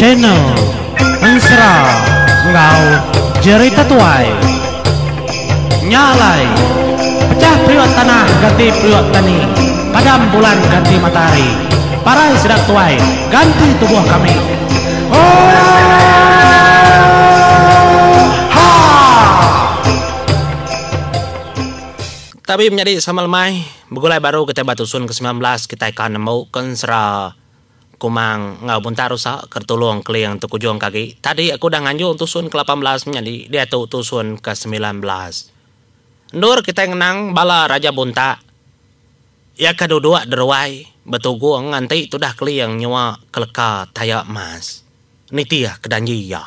Channel Ensera enggau Jerita Tuai. Nya alai, pecah periuk tanah ganti periuk tani, padam bulan ganti matahari, parai sida tuai ganti tubuh kami. Oohaa! Tabi menyadi sama lemai, begulai baru kitai ba tusun ke 19 kitai ka nemu ke ensera Kumang enggau Buntak Rusa ke ditulung Keling Tekujung ke agi. Tadi aku udah nganjung tusun ke 18 menyadi diatu tusun ke 19. Endur kitai ngenang bala Raja Buntak iya ke duduk deruai betugung nganti tudah Keling nyua keleka taya emas nitih ke danji iya.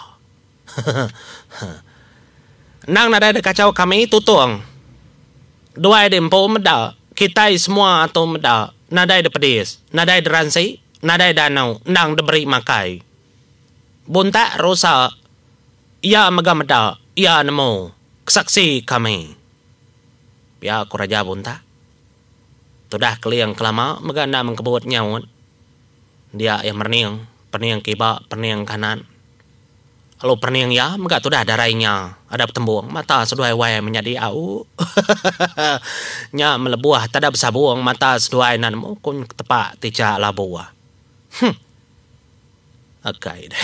Endang nadai dek kachau kami tutung. Duai di empu meda, kitai semua tu meda, nadai dek pedis, nadai dek ransi, nadai danu endang diberi makai. Buntak rusa iya mega meda, iya nemu, kesaksi kami. Pia ku Raja Buntak. Tudah Keling kelama mega enda mengkebut nyaut. Dia iya merening, perening kiba, perening kanan. Lalu perening iya mega tudah darai nya ada betembung mata seduai wai menyadi au. Nya melebuh tada besabung mata seduai enda nemu ku tepa ticha labu. Huh. Akai deh.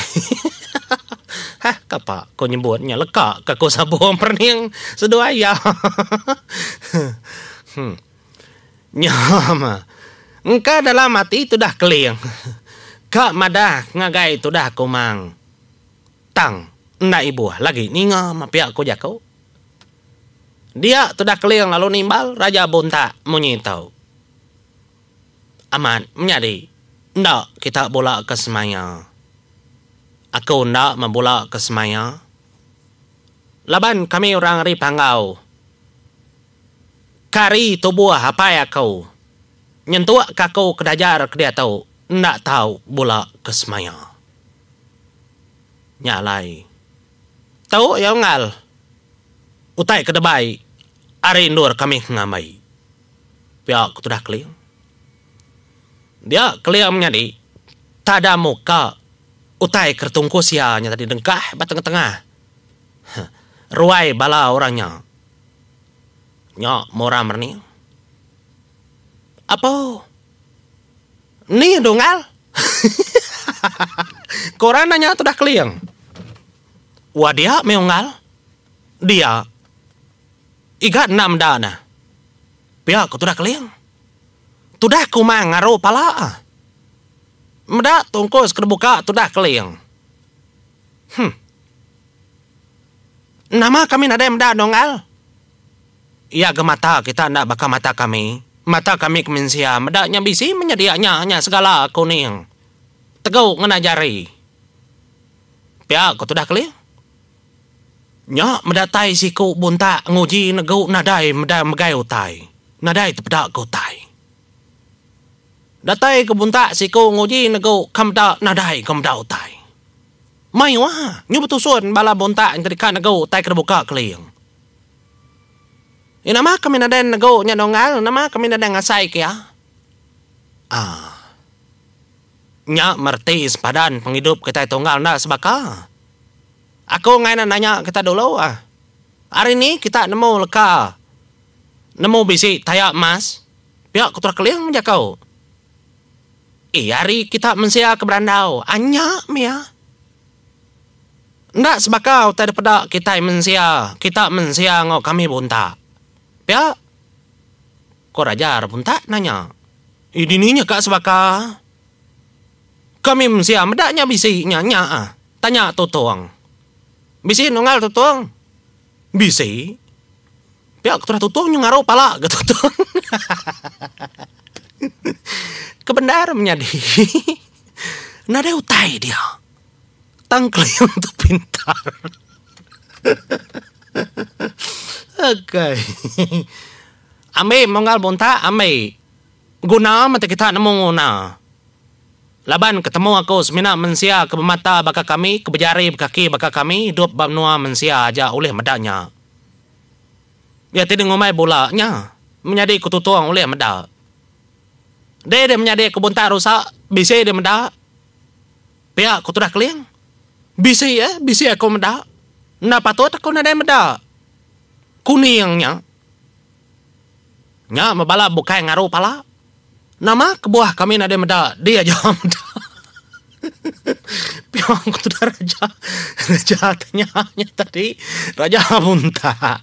Hah kapa ku nyebut nya leka ka ku sabung perening seduai iya. Huh. Nya mah. Engka dalam ati tudah Keling. Ka madah ngagai tudah Kumang. Tang enda ibuh lagi ninga mah pia ku jaku. Dia tudah Keling lalu nimbal Raja Buntak munyi tu. Amat menyadi enda kita bula ke semaya. Aku enda mebula ke semaya. Laban kami orang ari Panggau. Kari tubuh apai aku nyentuk ke aku ke dajar ke diatu enda tau bula ke semaya. Nya alai tu iya unggal utai ke debai ari endur kami ke ngambi pia ku tudah Keling. Dia Keling menyadi tada muka utai ke tungkus iya nya tadi dengkah ba tengah-tengah ruai bala orang nya. Nya mora merening. Apo. Ni dunggal. Ko orang nanya tudah Keling. Wah dia meh unggal. Dia. Iga enda meda ne. Pia ko tudah Keling. Tudah Kumang ngaru pala. Meda tungkus ke dibuka tudah Keling. Huh. Nama kami nadai meda nonggal? Iya ga mata kita enda baka mata kami. Mata kami ke mensia meda nya bisi menyedia nya nya segala kuning. Tegu ngena jari. Pia ko tudah Keling. Nya meda tai siku buntak nguji negu nadai meda megai utai. Nadai tepeda ke utai. Datai ke buntak siku nguji negu ka meda nadai ke meda utai. Mayuh nyu betusun bala buntak enti deka negu utai ke dibuka Keling. Iya nama kami nadai negu nya nunggal nama kami nadai ngasai ke iya. Aaa. Nya mereti sempadan pengidup kitai tunggal enda sebaka. Aku enggai ne nanya kita dulu ah. Hari ni kita nemu leka nemu bisi taya emas pia ku Tuan Keling bejaku. Eh ari kita mensia ke berandau anya mih. Enda sebaka utai dipeda kitai mensia, kita mensia enggau kami buntak. Pia? Ko Raja ra buntak nanya. Eh dini nya ka sebaka. Kami mensia meda nya bisi nya nya ah. Tanya Tutong. Bisi nunggal Tutong? Bisi. Pia ke tudah Tutong nyu ngaru pala ga Tutong. Ke bendar menyadi nadai utai dia. Tang Keling tu pintar. Akai. Ambi munggal buntak ambi. Guna meh ti kita nemu nguna. Laban ke temu aku semina mensia ke bemata baka kami, ke bejari bekaki baka kami, idup ba menua mensia aja ulih meda nya. Iya ti ngumbai bula nya, menyadi ku Tutong ulih meda. Deh deh menyadi ku Buntak Rusa bisi deh meda. Pia ku tudah Keling. Bisi eh, bisi aku meda. Enda patut aku nadai meda. Kuning nya. Nya meh bala bukai ngaru pala. Nama kebuah kami nadai meda dia aja meda. Pia ku tudah raja. Raja tanya nya tadi. Raja buntak.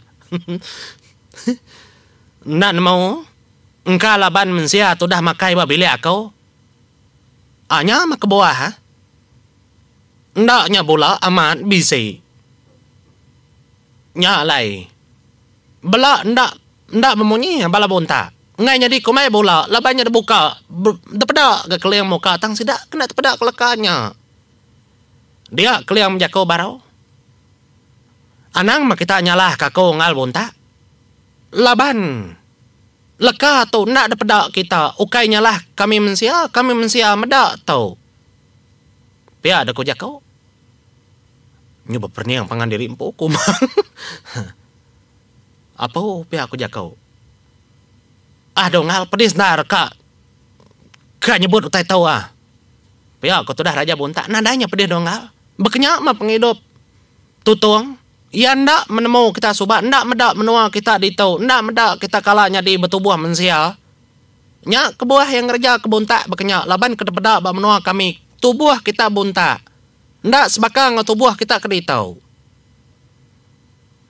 Enda nemu. Engka laban mensia tudah makai ba bilik aku. Ah nya meh kebuah. Enda nya bula amat bisi. Nya alai. Bela enda enda memunyi bala buntak. Enggai nyadi kumbai bula laban nya dibuka depeda ga keling muka tang sida kena tepeda ke leka nya. Dia keling bejaku baru. Anang meh kita nyalahka aku enggau buntak. Laban leka tu enda dipeda kita ukai nyalah kami mensia, kami mensia meda tu. Pia deh ku jaku. Nyu beperening pangan diri empu kumang. Apu pia ku jaku. Ah donggal pedis endar ka ka nyebut utai tu ah. Pia ku tudah Raja Buntak nadai nya pedis donggal. Bekenya meh pengidup Tutong. Iya enda menemu kita suba, enda meda menua kita ditu, enda meda kita kala nyadi betubuh mensia. Nya kebuah iya ngereja ke buntak baka nya laban ke dipeda ba menua kami tubuh kita buntak enda sebaka enggau tubuh kita ke ditu.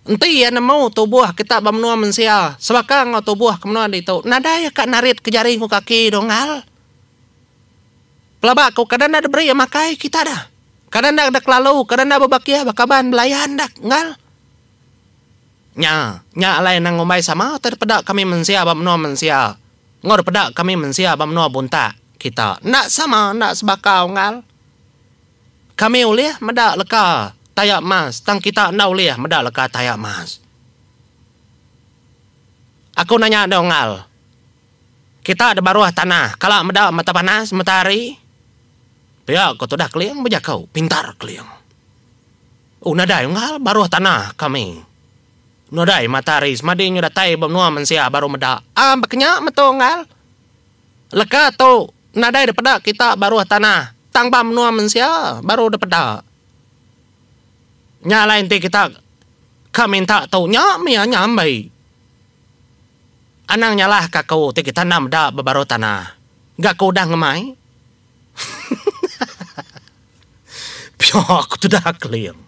Enti iya nemu tubuh kita ba menua mensia sebaka enggau tubuh ke menua ditu nadai iya ka narit ke jari enggau kaki donggal. Pelaba ku kada enda diberi iya makai kita dah. Kada enda dek lalu, kada enda bebakih bekaban belayan dak enggal. Nya, nya alai anang ngumbai sama utai dipeda kami mensia ba menua mensia enggau dipeda kami mensia ba menua buntak kita. Enda sama, enda sebaka unggal. Kami ulih meda leka taya emas tang kita enda ulih meda leka taya emas. Aku nanya deh unggal, kita da baruh tanah kala meda mata panas, matahari? Pia ko tudah Keling bejaku pintar Keling. Oh nadai unggal baruh tanah kami. Nadai mata hari semadi nyu datai ba menua mensia baru meda. Am baka nya metu unggal. Leka tu nadai dipeda kita baruh tanah tang ba menua mensia baru dipeda. Nya alai enti kita ka minta tu nya mih nya ambi. Anang nyalah ka aku ti kita enda meda ba baruh tanah. Ga aku udah ngemai. Pia aku tudah keling.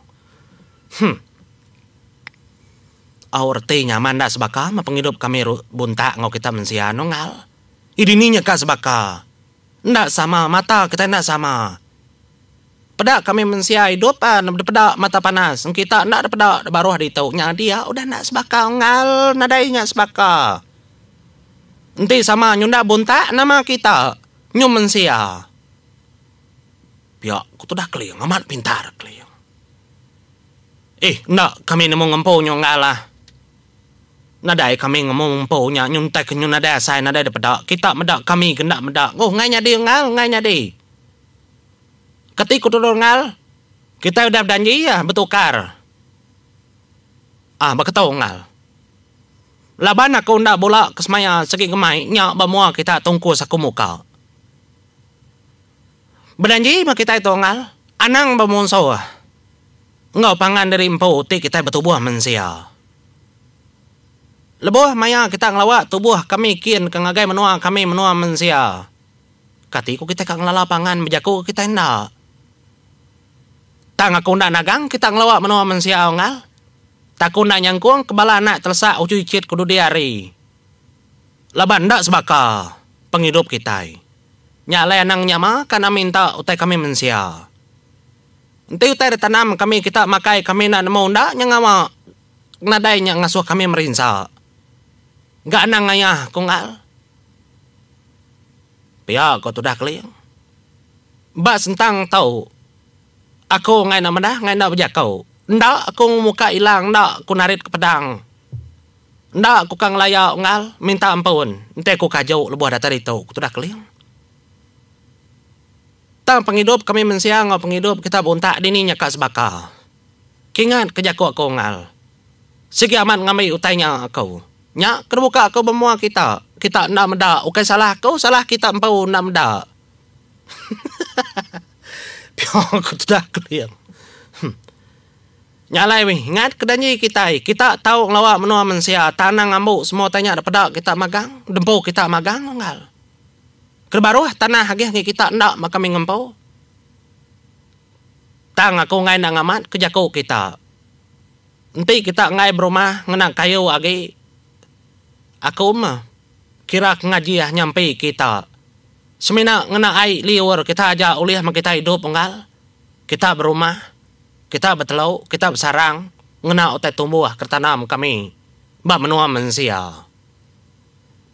Huh. Au reti nya amat enda sebaka meh pengidup kami buntak enggau kita mensia anu ngal. Ih dini nya ka sebaka. Enda sama mata kitai enda sama. Peda kami mensia idup ah depeda mata panas engkita enda depeda baruh ditu nya dia udah enda sebaka ngal nadai nya sebaka. Enti sama nyunda buntak nama kita. Nyu mensia. Pia ku tudah Keling amat pintar Keling. Eh enda kami nemu ngempu nyu enggal ah. Nadai kami ngemu ngempu nya nyu entai ke nyu nadai asai nadai dipeda kita meda kami ke enda meda. Oh enggai nyadi enggal enggai nyadi. Keti ku tudah enggal kitai udah bedanji ah betukar. Ah beketu enggal. Laban aku enda bula ke semaya segi ngemai nya ba mua kita tungkus aku muka. Bedanji meh kitai tu anggal, anang bemunsuh enggau pangan diri empu ti kitai betubuh mensia. Lebuh maya kita ngelawa tubuh kami kin ke ngagai menua kami menua mensia, kati ku kita ka ngelala pangan bejaku ke kitai enda. Tang aku enda nagang kita ngelawa menua mensia anggal. Taku enda nyangkung ke bala anak telesak uchu ichit ke dudi hari. Laban enda sebaka pengidup kitai. Nya alai anang nyama ka enda minta utai kami mensia. Enti utai ditanam kami kita makai kami enda nemu enda nya ngawa nadai nya ngasuh kami merinsa. Ga anang ngayah ku enggal. Pia ko tudah Keling. Ba sentang tu. Aku enggai enda madah, enggai enda bejaku. Enda aku muka ilang, enda aku narit ke pedang. Enda aku ka ngelaya unggal, minta ampun enti aku kaju lebuh datai ditu, ku tudah Keling. Tang pengidup kami mensia enggau pengidup kita buntak dini nya ka sebaka. Kingat ke jaku aku unggal. Sigi amat ngambi utai nya aku. Nya ke dibuka aku ba mua kita. Kita enda meda, ukai salah aku, salah kita empu enda meda. Pia ku tudah Keling. Huh. Nya alai mih, ingat ke danji kitai, kita tau ngelawa menua mensia, tanah ngambu semua utai nya depeda kita magang, dempu kita magang unggal. Ke baruh tanah agih enggi kita enda meh kami ngempu. Tang aku enggai enda ngamat ke jaku kita. Enti kita enggai berumah ngena kayu agi, aku meh kira ke ngajih nyampi kita. Semina ngena ai liur kita aja ulih meh kita idup unggal. Kita berumah. Kita betelu, kita besarang ngena utai tumbuh ke tanam kami ba menua mensia.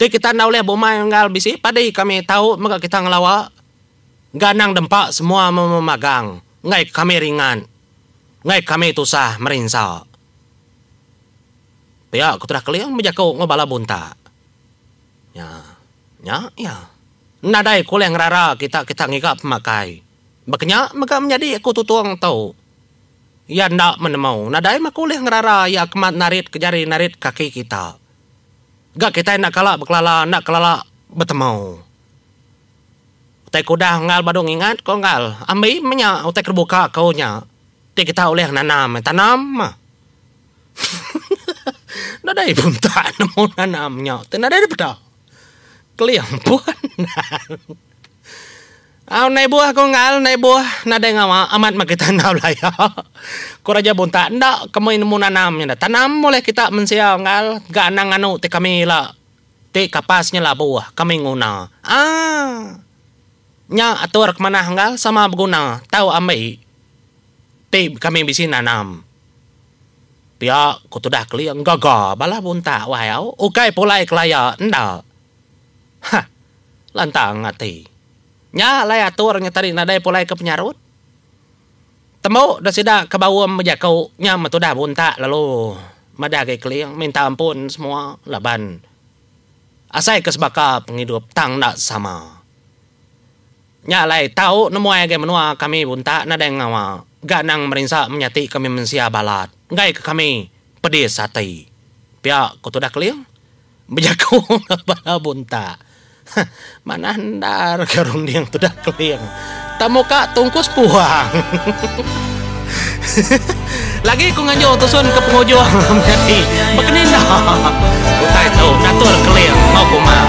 Ti kita enda ulih bumai unggal bisi padi kami tau mega kita ngelawa ganang dempa semua memagang enggai kami ringat, enggai kami tusah merinsa. Pia ku Tudah Keling bejaku enggau bala buntak. Nya, nya iya. Nadai ku ulih ngerara kita kita ngiga pemakai. Baka nya mega menyadi aku tutung tu. Iya enda menemu. Nadai meh aku ulih ngerara iya ke narit ke jari narit kaki kita. Ga kitai enda kala bekelala enda kelala betemu. Utai ke udah unggal badu ngingat ko unggal. Ambi meh nya utai ke dibuka ko nya. Ti kita ulih nanam tanam meh. Nadai buntak nemu nanam nya ti nadai dipeda. Keling pun. Au ndai buah ku enggau ndai buah nadai ngawa amat meh kita enda belaya. Ku Raja Buntak enda kami nemu nanam nya dah. Tanam ulih kita mensia enggau ga anang nganu ti kami ila ti kapas nya labuh kami nguna. Aaa. Nya atur ke manah enggau sama beguna tau ambi ti kami bisi nanam. Pia ku tudah Keling gaga bala Buntak wai au ukai pulai kelaya enda. Hah. Lantang ati. Nya alai atur nya tadi nadai pulai ke penyarut. Tembu da sida ke baum bejaku nya metudah buntak lalu madah agi Keling minta ampun semua laban asai ke sebaka pengidup tang enda sama. Nya alai tau nemuai agi menua kami buntak nadai ngawa ga anang merinsa menyati kami mensia balat enggai ke kami pedis ati. Pia ku tudah Keling. Bejaku enggau bala buntak. Manah endar ke runding tudah Keling. Tak muka tungkus puang. Lagi ku nganjung tusun ke pengujung menyadi. Bekeni enda utai tu ngatur Keling enggau Kumang.